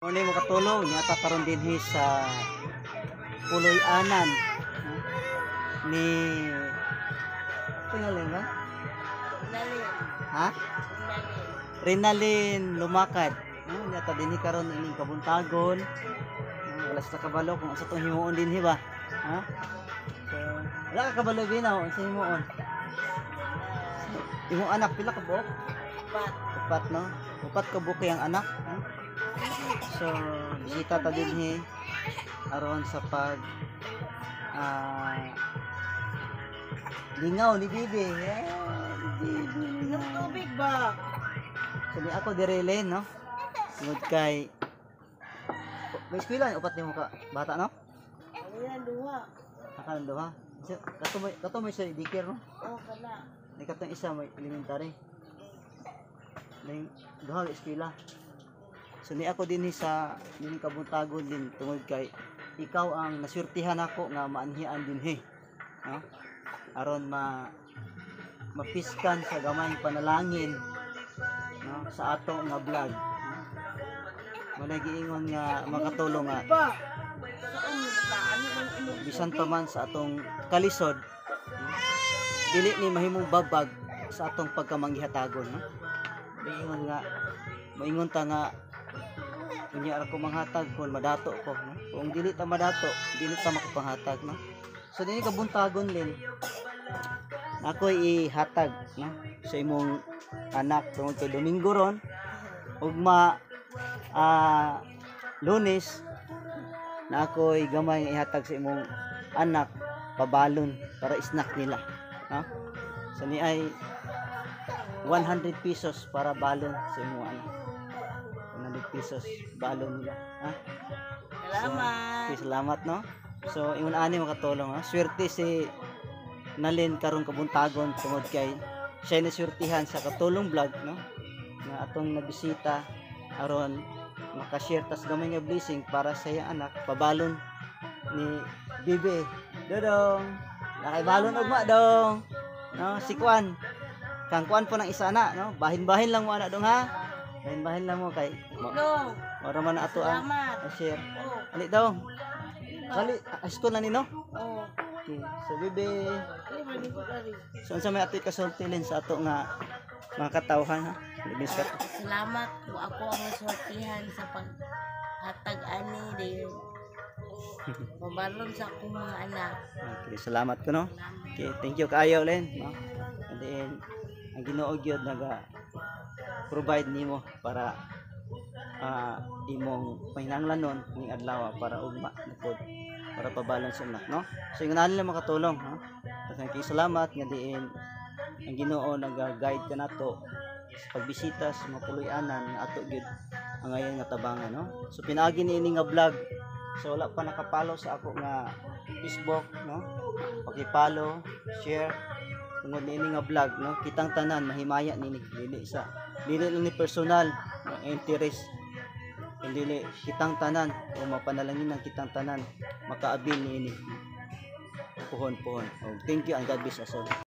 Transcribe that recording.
Morning, makatulong niata karon dinhi sa Puloy-anan, no? Ni tingali ba? Ha? Rinalyn Lumakad. No, niata dinhi karon ining kabuntagon. No, wala sa kabalo kung asa tong himuon dinhi ba. Ha? So, wala ka kabalo binaw unsa himuon. Imong anak pila ka buok? Apat. Upat, no? Upat ka buok ang anak, no? So, bisita ta dinhi aron sa pag lingaw ni Bibi. Yeah, ni Bibi. Inom tubig ba? So, ni ako direle, no? Tungod kay may eskwela ni upat nimo ka bata, no? Ayan, duha. Nakalan duha. So, kato may sa daycare, no? Oh, kana. May katong isa may elementary. May duha ka eskwela. So ni ako dinhi sa dinhi kabuntagon din tungod kay ikaw ang naswertihan ako nga maanhian dinhi. No? Aron mapiskan sa gamayng panalangin, no, sa ato nga vlog. No? Wala giingon nga makatulong nga Ba? Saan mo ba? Ano man inom bisan pa man sa atong kalisod, no, dili ni mahimong babag sa atong pagkamanggihatagon, no? Moingon nga, moingon ta nga unya ra ko manghatag kung madato ko, no? Kung dili ta madato, dili ta makapanghatag, no? So dinhi kabuntagon lin ako'y ihatag, no, sa imong anak tungod kay Domingo ron, ugma Lunes, na ako'y gamay nga ihatag sa imong anak pabalon para snack nila, no? So ni ay 100 pesos para balon sa imong anak. 100 pesos balon nila, ha? Salamat. Okay, salamat, no. So ingon ani, makatulong, ha. Swerte si Nalin karong kabuntagon tungod kay siya naswertihan sa Katulong Vlog, no, nga atong nabisita aron makashare tas gamay nga blessing para sa iyang anak, pabalon ni Bibi Dodong. Nakay balon ugma dong, no? Si Kwan kang Kwan po ng isa na, no? Bahin-bahin lang mo ana dong, ha? Bahin-bahin lang mo kay No. mara man na ato ang Salamat. ang share. Oh. Ali daw. Kali high school na ni, no? Oh. Okay. So Bibi, Ali man ko kari. So unsa may atoy kasulti lin sa ato nga mga katawhan, ha? Libis ka. Salamat ko ako ang naswertihan sa paghatag ani dayon. Pabalon sa akong mga anak. Okay, salamat ko, no. Salamat. Okay, thank you kaayo Len, no? And then ang Ginoo gyud naga provide nimo para imong panginahanglanon ning adlaw para ugma na pod para pabalon sa anak, no? So ingon ani lang, makatulong, ha. Daghang kaayo salamat nga diin ang Ginoo naga-guide kanato sa pagbisita sa mga puloy-anan nga ato gyud ang ngayon nga tabangan, no? So pinaagi niini nga vlog. So wala pa naka-follow sa ako nga Facebook, no, paki-follow, share tungod niini nga vlog, no? Kitang tanan mahimaya nini, dili sa dili lang ni personal no interest, dili kitang tanan o mapanalangin ng kitang tanan makaabil niini puhon-puhon. Oh, thank you and God bless us all.